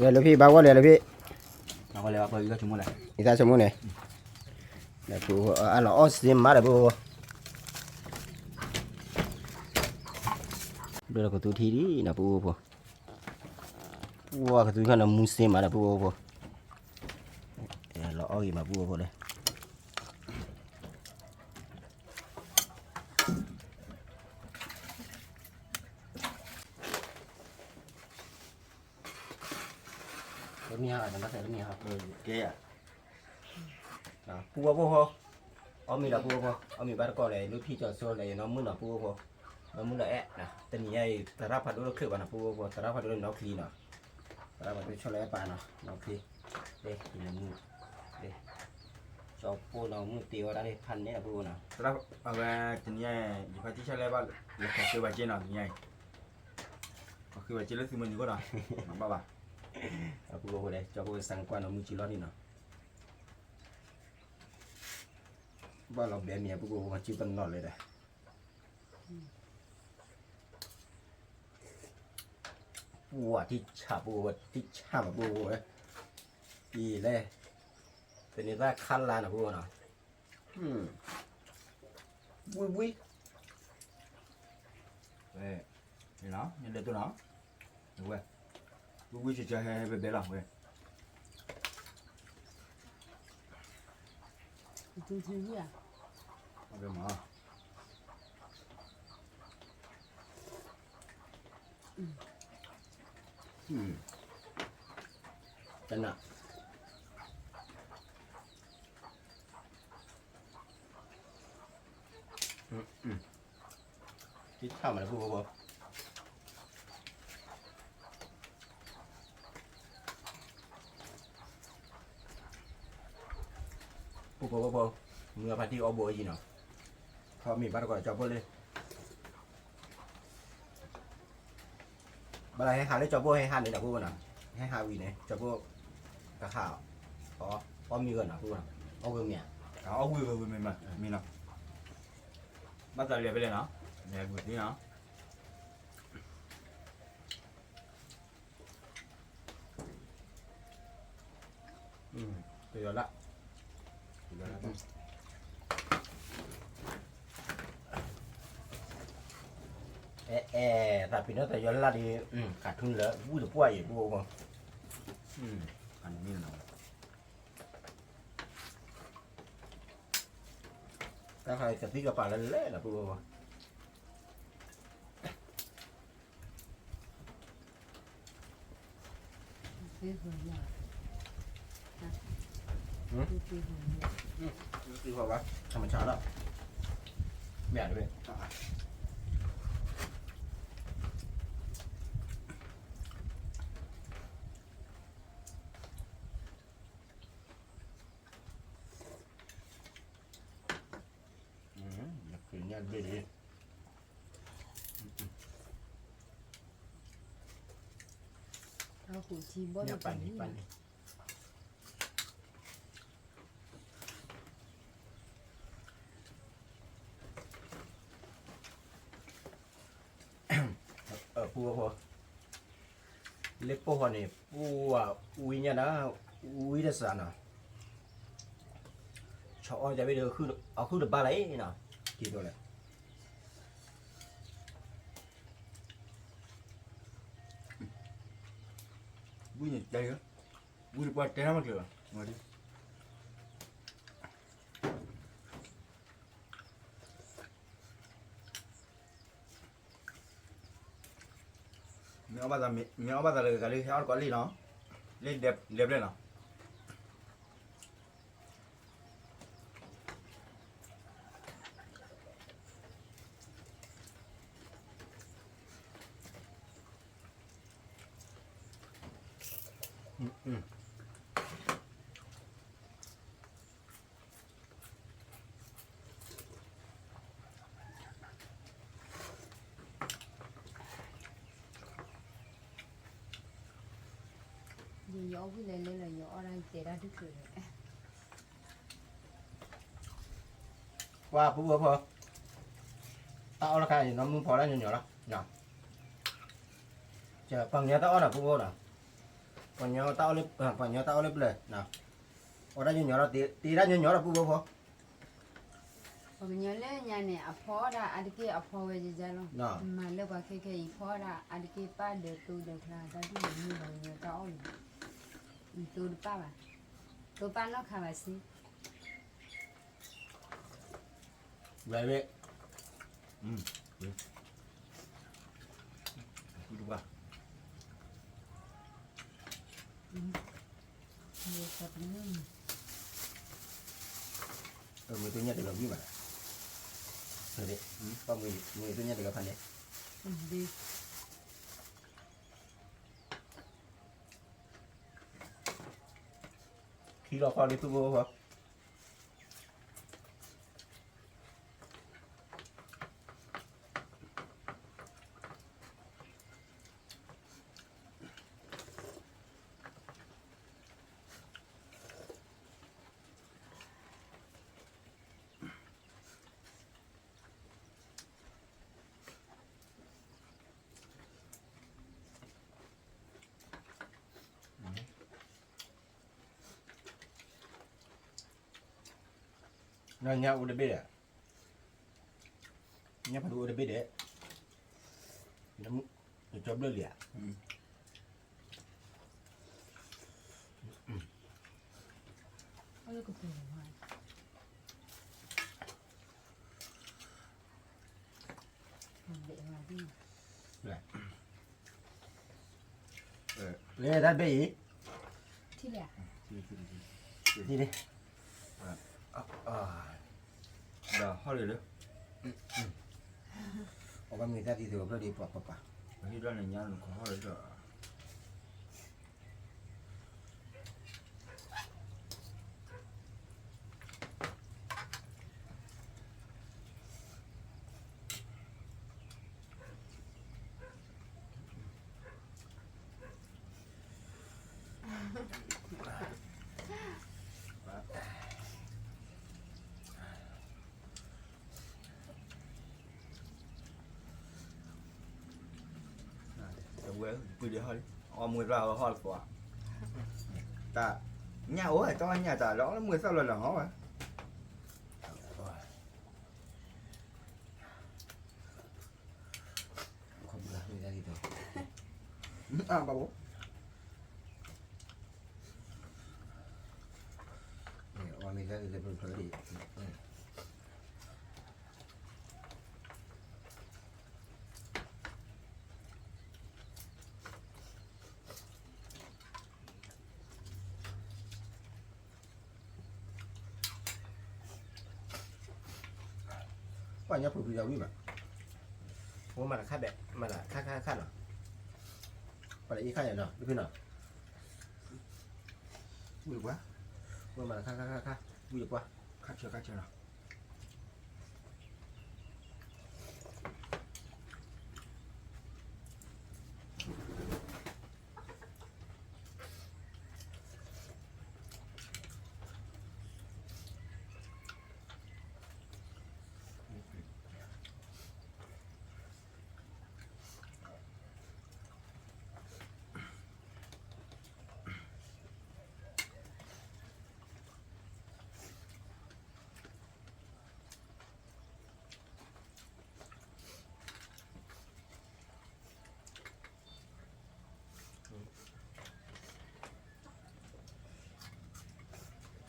ၤ, လူဖံဘၣ်ဝဲလဲၣ် လူဖံ, ယသးဆိကမိၣ်န့ၣ်, အလီၤအီၣ်စ့မးဒီး ပူဖိ, ဘျီလီၤကသူထံလံနီၤ ပူဖိ, ပူဖိကသူခါန့ၣ် မူစ့မးဒီး ပူဖိ, လီၤအီၣ်ဂ့ၤမး ပူဖိလၢ မ့ၢ်ဟါ နဘၣ်သးလၢမ့ၢ်ဟါ ကဲဧါ, ပူဖိဖိ, အီၣ်မ့ၤဒီး ပူဖိဖိ, အီၣ်မ့ၤဘၣ်တကိးဒီး လူဖံကၠီဆိလၢယနီၢ်မုၣ်နီၤ ပူဖိဖိ, နီၢ်မုၣ်လၢအဲၣ်, တနံၤညါအံၤ သရၣ်ဖးဒိၣ်တချုးဘၣ်နီၤ ပူဖိဖိ, သရၣ်ဖးဒိၣ်လၢနီၢ်ချံနီၤ, သရၣ်ဖးဒိၣ်ဆီလၢအဲၣ်ပာ်နီၤ နီၢ်ချံ, လၢယနီၢ်မုၣ်, ကၠီဖိနီၢ်မုၣ်တ့အီၣ်တၢ်န့ၣ် ဖးန့ၢ်နီၤ ပူဖိနီၤ, သရၣ်, အဝဲတနံၤညါအံၤ ယဖါတံၢ်ဆီလၢအဲၣ်ဘၣ်, လဲၤခိးဃုဘၣ်က့နီၤ တနံၤညါအံၤ ပဃုဘၣ်က့လၢသုမုၢ်နံၤအဃိဒီး, မၤဘၣ်ဘၣ်, အပူဖိဖိဒီး ကၠီဖိစၣ်ကွၢ်နီၢ်မုၢ်စုလီၢ်န့ၣ်နီၤ, ဘၣ်လီၤဘဲမ့ၢ်အပူဖိဖိ စုပနီၣ်လၢဒီး, ပှၤထံၣ်ဆၣ်ပူဖိဖိ ထံၣ်ဆၣ်မးပူဖိဖိ, အံၤလဲၣ်, ပန့ၢ်သၣ်ခါလါနီၤ ပူဖိနီၤ, ဝံၤဝံၤ ဝဲ, နလဲၤတိၢ်နီၤ, ဝဲ, ဝံၤဝံၤ ဆၢဆၢဟဲဟဲဘဲဘဲလီၤဝဲ, ဝဲမၤ, တနၤ ထံဆၣ်မးလၢပူဖိဖိ, ဖိဖိဖိဖိ, မုၢ်အဖါတံၢ်အီၣ်ဘိအယံၤနီၤ, ထီၣ်မ့ၢ်ဘၣ်တကီၢ်ဒီးကၠီဘိၣ်လၢ ဘၣ်လၢဟဲဟးလၢကၠီဘိၣ်ဟဲဟးန့ၣ်ဒီးဖိဖိနီၤ, ဟဲဟးဝံၤန့ၣ် ကၠီဘိၣ် ကဟး အီၣ်မ့ၤဂၢၢ်နီၤ ဖိဖိနီၤ, အီၣ်ဂၢၢ်မ့ၤဧါ, အီၣ်ဂၢၢ်ဂၢၢ်မ့ၤမ့ၢ်နီၤ, ဘၣ်သးလဲၤဖဲလဲၣ်နီၤ, လဲၤဂုာ်သ့နီၤ. တယီၤလၢ်, တယီၤလၢ်, အဲ အဲ သးပ့ၤနီၣ်တယီၤလၢ်ဒီး ခးထူလၢ ဝံၣ်တပှၢ်အံၤပူၤ, တၢ်ခါကသံၣ်ကပၤလၢလဲၣ်လီၤပူၤ သီၣ်ဘၣ် ธรรมชาติလီၤ, မ့ၢ်တဘ့ၣ် ယကညၣ်တဘ့ၣ်လံ, ညၣ်ပၢ်န့ၣ်ပၢ်န့ၣ် ပူဖိဖိ, လၢပှိၢ်ဃီန့ၣ် ပှိၢ်ဝဲဝံညါဒီး ဝံတစးနီၤ, ဆီအီၣ်တဘ့ၣ်ဒီး အဃုတဘၣ်လၢၤနီၤ, က့ၤဒိးလဲၣ် ဝံၣ်န့ၣ်တဲ, ဝံၣ်တပှၢ်တဲတၢ်မၤကျၢၤဘၣ်, မ့ၢ်အီၣ်ဘၣ်သး မ့ၢ်အီၣ်ဘၣ်သးလၢကလၢ ဟဲအီၣ်တကိးလံနီၤ, လၢဒဲဘျဲၣ်နီၤ. ယအီၣ်ဝံၣ်လဲၤလဲၤလီၤ ယအီၣ်ဒၣ်ယတဲဒၣ်ဒုၣ်ချုးန့ၣ်, ကွၢ်ပူဖိဖိ, တၢ်အီၣ်တခါန့ၣ် နီၢ်မုၢ်ဖီဒၣ်ညီညီလီၤ, ပှၤကညီတၢ်အီၣ်နီၤပူဖိနီၤ, ပှၤကညီတၢ်အီၣ်လၢပျၢၤ, အီၣ်ဒၣ်ညီညီလီၤ, တ့ဒၣ်ညီညီလီၤပူဖိဖိ. ပှၤကညီလၢညါန့ၣ် အဖီအီၣ်ဒၣ်အါတက့ၢ် အဖီဝဲယယါလီၤ, မၤလၢပှၤခဲခဲအံၤ ဖီအီၣ်ဒၣ်အါတက့ၢ် ပၢ်ဒီးသိဒီးဖျါ တၢ်ဒုၣ်န့ၣ်မ့ၢ်ပှၤကညီတၢ်အီၣ်လီၤ, သိတပၣ်ဘၣ်, သိပၣ်နီၢ်ခါဘၣ်စ့ ဝဲဝဲ, မ့ၢ်သ့ၣ်ညါတဂၤဝံၣ်ဘၣ်, မ့ၢ်သ့ၣ်ညါတဂၤဖးလဲၣ်, ခံလီၤခီလံသူၣ်ဘိဘိ နညၣ်အိၣ်တဘ့ၣ်ဒီး, ညၣ်ဖးဒိၣ်အိၣ်တဘ့ၣ်ဒီး, နကၠီဘျၢၣ်လံဧါ. လဲၤတၢ်ဘ့ၣ်အံၤ, ထံၣ်လံ, ထံၣ်လံ, ဒီးဟီၣ်လံလၢ, အဝဲမ့ၢ်တၢ်သံသိးဖျၢၣ်ဒီးပှၤပပာ်, ဟံၣ်ဒွၣ်န့ၣ်ညါနကဟီၣ်လံဒီး အ ဝဲပှ့ၤဒံးဟီၣ်လံ, အီၣ်မူၤသၣ်ဝဲဟီၣ်တကိး, တၢ်, ညၣ်အိၣ်တၢ်ညၣ်တၢ်လၢအီၣ်လၢမူၤသၣ်လီၤလၢဟီၣ်ဝဲ, ခီပီ, အဘၣ်ဘိ, အီၣ်မူၤသၣ်လၢပဖျိဒံး ပှၤညါဖုးဖုးယၤဝံၣ်ဘၣ်, ဝဲမၤတခါဘဲၣ် မၤတခါခါခါနီၤ, ပှၤလၢအံၤခါယၤနီၤ တဖုနီၤ, ဝံၣ်ပှၤ, ဝဲမၤတခါခါခါခါ ဝံၣ်ပှၤ, ခါဆၢခါဆၢနီၤ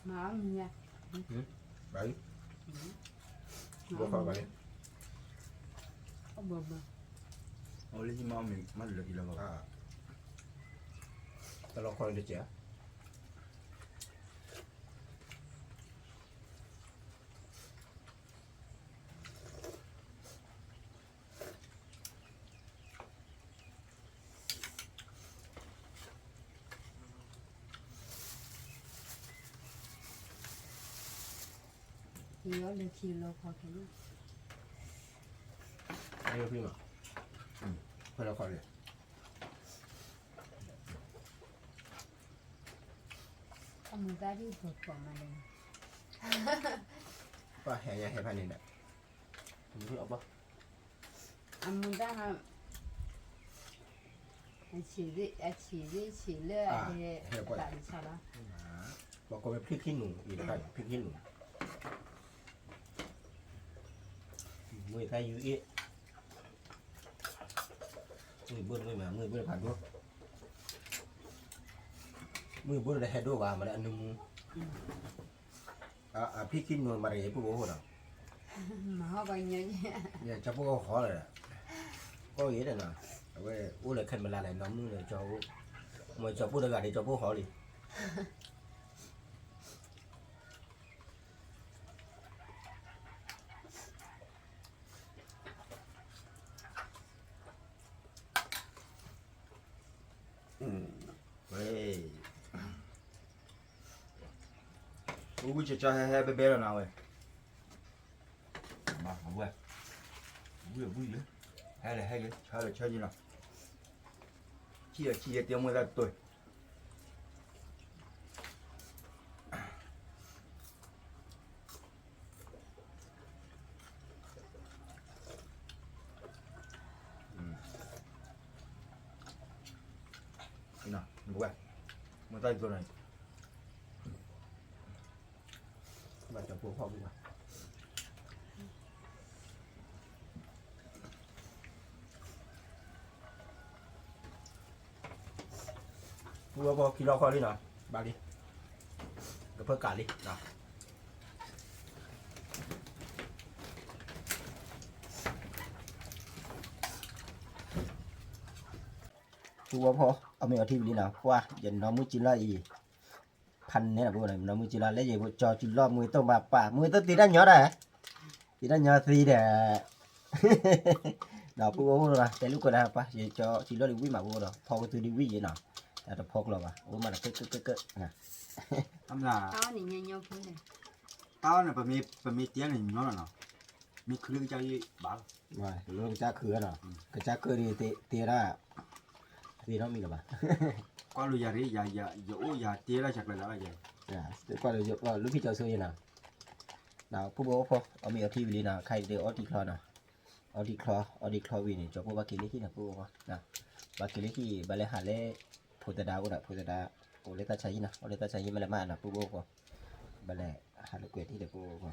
မၤအီၣ်မူၤညါ, ဘၣ်, ဘၣ်ခီဘၣ်, အဘၣ်ဘၣ်, အီၣ်လၢယမၤအီၣ်မ့ၤ မၤလၢာ်က့ၤလီၤဘၣ်, တလီၤခီၣ်န့ၣ်တကဲး ယီၢ်လၢခံလီၤခီခဲန့ၣ်, အယိဖံမး, ခွဲးလီၤခီလံ, အမူၤသၣ်ဒ်ပှၤကိးမးလဲၣ်, ပှၤဟဲညါဟဲဖးန့ၣ်ဒီး, အမူၤသၣ်, အဆံး, အဆံး, ဆံးလၢအဟဲ, ဟဲပှၤ, ပှၤကိးဝဲဖံခံနူၤ, အံၤတခါန့ၣ် ဖံခံနူၤ, မုၢ်သၣ်ယူၤအ့ၣ်, မုၢ်ဘိတမ့ၢ်မး မုၢ်ဘိတဖးဒိၣ်, မုၢ်ဘိတဟဲဒိၣ်ဘၣ် မၤလၢအနူမူ အဖံခံနူၤမၤတဂ့ၤ ပှၤအိၣ်ဃိဒီး, ကၠီဖိအိၣ်ဃီလီၤ, ကီၢ်ဂ့ၤဒီးနီၤ, အဝဲအိၣ်လၢခဲမလါလဲၣ် နီၢ်မုၣ်ဒီးကၠီဖိ, မ့ၢ်ကၠီဖိတဂၤဒီး ကၠီဖိဃီလံ. ဝဲ, ဝံၣ်ကၠီကၠီဟဲဟဲဘဲဘဲလီၤနၤဝဲ, ဝံၣ်ဝံၣ်လၢ, ဟဲလၢဟဲလၢ ဆၢလၢဆၢက့ၤနီၤ, ဆံးလၢဆံးယဲ တမ့ၢ်တၢ်တတိၢ် ဝဲ, မ့ၢ်တၢ်ယိၤန့ၣ်, ဘၣ်တၢ်ဖိဖီၣ်ဘၣ်, ပူဝဲဖိခံလီၤခီလံနီၤ, ဘၣ်လံ, ကဖၢကးလံနီၤ. ပူဝဲဖိ အီၣ်မ့ၤအီထံဝံၤလံနီၤ, ပှၤ ယနီၢ်မုၢ်ကံလီၤအံၤ, ဖးနဲၣ်နီၤ ပူဝဲနီၢ်မုၢ်ကံလီၤ လၢယကၠီကံလီၤ မူၤတအိၣ်ဘၣ်ပၢ် မူၤတအိၣ်သ့တၢ်ညီဒီး, သ့တၢ်ညီသ့ဒီး, ဒီးပူဝဲဖိနီၤ တဲလိာ်ကွဲးဒၣ်ပှၤ ယကၠီကံလီၤဒံးဝံၣ်မးပူဝဲဒီး ဖီကသူဒံးဝံၣ်ယဲနီၤ, တၢ်တဖီကျီဘၣ် အိၣ်မးဒီးကၢကၢကၢကၢ, တၢ်န့ၣ် ပမ့ၢ်တဲန့ၣ်ညီလီၤနီၤ, မ့ၢ်ခုလၢကစၢ်ယဘၣ်လီၤ, လၢကစၢ်ခုနီၤ, ကစၢ်ခုဒံးတဲဒၣ်, သ့နီတမံၤလၢၤဘၣ်, ကွၢ်လိာ်ယၤရ့, ယအိၣ်ယၤတဲဒၣ်ဆဲးကျၢလၢ်လၢ်ယဲ, ကွၢ်လိာ်ယိၤ လၢဖံကၠီဆိယဲနီၤ, ဒီးပူဝဲဖိ အီၣ်မ့ၤအီထံဝံၤလံနီၤ ခါအံၤတအီထံချီနီၤ, အီထံချီ အီထံချီဝံၤန့ၣ် ကၠီဖိဘၣ်က့ၤလၢဟံၣ်နီၤ ပူဝဲဖိ, ပှၤက့ၤလၢဟံၣ် ဘၣ်လဲၤဟးလၢ ဖိသဒါအိၣ်ဒီး ဖိသဒါ အိၣ်လၢတၢ်ဆါဟံၣ်နီၤ အိၣ်လၢတၢ်ဆါဟံၣ်မ့ၢ်လဲၤမးနီၤ ပုၢ်ဖိဝဲၢ်ဖိ, ဘၣ်လဲၤဟးလၢကွဲၤထံၣ်ဒီးပုၢ်ဖိဝဲၢ်ဖိ,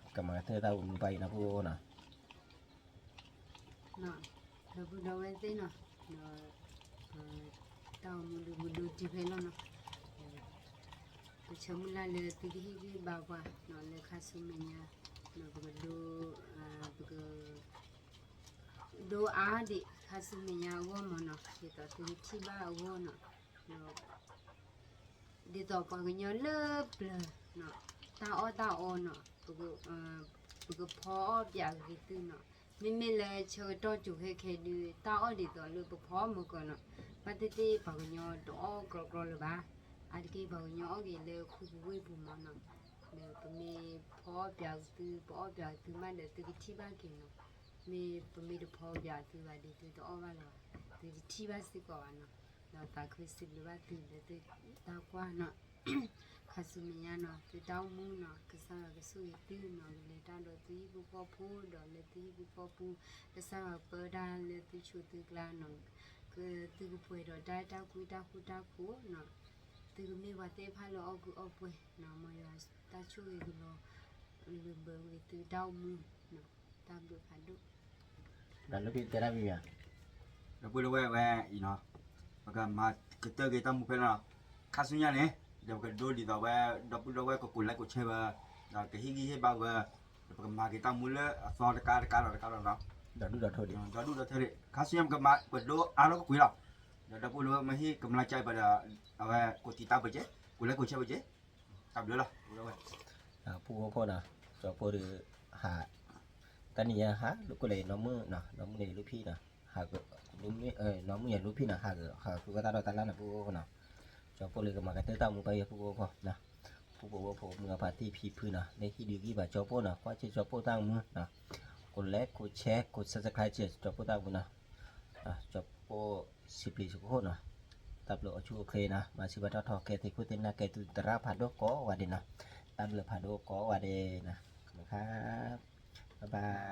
ကမၤကတၢၢ်တၢ်အိၣ်မူဘၣ်အံၤနီၤ ပုၢ်ဖိဝဲၢ်ဖိနီၤ ဒီပုၢ်ဒီဝဲၢ်သ့ၣ်နီၤ, ဒီး တၢ်အိၣ်မူဒုးမူဒိၣ်တုၤဖဲလီၤနီၤ, ပဆၢမုၢ်လၢ်လၢသုကဟ့ၣ်ဂံၢ်ဘါပှၤနီၤ လၢခါဆူမဲာ်ညါ, ပကဒိ ပက ဒိအါဒံးခါဆူမဲာ်ညါအဂီၢ်မးနီၤ, ဒ်သိးသုကထံၣ်ဘၣ်အဂီၢ်နီၤ, ဒ်သိးပှၤကညီလၢပျၢၤနီၤ, တၢ်အီၣ်တၢ်အီနီၤ, ပကဖီအီၣ်ပၠးဂ့ၤသုနီၤ, မ့မ့ၢ်လၢဆၢကတီၢ်ကၠိၤခဲခဲဒုး တၢ်အီၣ်ဒ်သိးလၢပဖီအီၣ်မုၢ်ကီၢ်နီၤ, ဘၣ်သ့ၣ်သ့ၣ်ပှၤကညီတအီၣ်ကြီကြီလၢၤဘၣ်, အါတက့ၢ်ပှၤကညီအီၣ်က့ၤလၢခူပူၤဝ့ၢ်ပူၤမးနီၤ, ဒီးပမ့ၢ်ဖီအီၣ်ပၠးသု ပအီၣ်ပၠးသုမးဒီးသုကထံၣ်ဘၣ်က့ၤနီၤ, မ့ၢ်ပမ့ၢ်တဖီပၠးသုဘၣ်ဒီးသုတအီၣ်ဘၣ်လၢၤဘၣ်, သုတထံၣ်ဘၣ်စ့ၢ်ကီးဘၣ်နီၤ, ဒီးသးခုစံးဘျုးဘၣ်သုလၢသုတၢ်ကွၢ်နီၤ ခါဆူမဲာ်ညါနီၤ သုတၢ်အိၣ်မူနီၤ ကစၢ်ယွၤကဆိၣ်ဂ့ၤသုနီၤ ကလဲၤတၢ်ဒီးသုဟံၣ်ဖိဃီဖိဒီးလၢသုဟံၣ်ဖိဃီဖိ ကစၢ်ယွၤပၢတၢ်လၢသုဆူၣ်သုကျါနီၤ ကသုကပှဲၤဒီးတၢ်အဲၣ်တၢ်ကွံတၢ်ဃူတၢ်ဖိးနီၤ သုကမ့ၢ်ပှၤသ့ၣ်တဖၣ်လၢအီၣ်ကုၢ်အီၣ်ပှဲၤနီၤ မ်ယွၤတၢ်ဆိၣ်ဂ့ၤကလီၤ လၢဘၢဝံၤသုတၢ်အိၣ်မူနီၤ တၢ်ဘျုးဖးဒိၣ် ဒီးလၢဖံတဲတၢ်မံၤမံၤဧါ ဒီပုၢ်ဒီဝဲၢ်ဝဲအံၤနီၤ ပကမၤကတၢၢ်က့ၤတၢ်မူဖဲလီၤနီၤ ခါဆူညါန့ၣ် ဒီးပကဒိဒ်သိးဝဲ ဒီပုၢ်ဒီဝဲၢ်ကကိးလဲကိးဆဲဝဲ ဒီးကဟ့ၣ်ဂံၢ်ဟ့ၣ်ဘါဝဲ ဒီးပကမၤက့ၤတၢ်မူလၢအသီတကးတကးဒီးတကးဒီးနီၤ ဒီဒူၣ်ဒီထၢဒံး ဒီဒူၣ်ဒီထၢဒံး ခါဆူညါပကမၤပဒိအါထီၣ်ကကွံာ်လီၤ ဒီးဒီပုၢ်ဒီဝဲၢ်မ့ၢ်ဟ့ၣ်ကမျၢၢ်ကါအံၤဘၣ်ဒီး အဝဲကိးတံာ်တာ် ပက့ၤ ကိးလဲကိးဆဲပက့ၤ တၢ်ဘျုးလီၤ ပုၢ်ဖိနီၤ ကၠီဖိဒီး ဟး တနံၤညါဟး လိာ်ကွဲလၢနီၢ်မုၣ်နီၤ နီၢ်မုၣ်န့ၣ်လူဖံနီၤ ဟးက နီၢ်မုၣ်ယလူဖံနီၤ ဟးက ဟးဃုဝဲတၢ်ဒီးတၢ်လၢ်နီၤ ပုၢ်ဖိနီၤ ကၠီဖိလၢကမၤကတၢၢ်တၢ်မူပှၤယဲ ပုၢ်ဖိနီၤ ပုၢ်ဖိဝဲဖိမုၢ်အဖါတံၢ်ဖံဖုနီၤ လၢဟံၣ်ဒုးဂံၢ်ဘၣ်ကၠီဖိနီၤ ကွၢ်စၢၤကၠီဖိတၢ်မူနီၤ ကိးလဲကိးဆဲ ကိး subscribe ကၠီဖိတၢ်မူနီၤ ကၠီဖိစံးပျံၤစ့ၢ်ကီးနီၤ တၢ်ဘျုးအိၣ်ဆူၣ်အိၣ်ချ့နီၤ မၤစံးဘၣ်တၢ်ထီၣ် ကဲသံခိၣ်သ့ၣ်နၢ်ကဲသုသရၣ်ဖးဒိၣ်ကိးဂၤဒဲးနီၤ တၢ်ဘျုးဖးဒိၣ်ကိးဂၤဒဲးနီၤ ခါ bye bye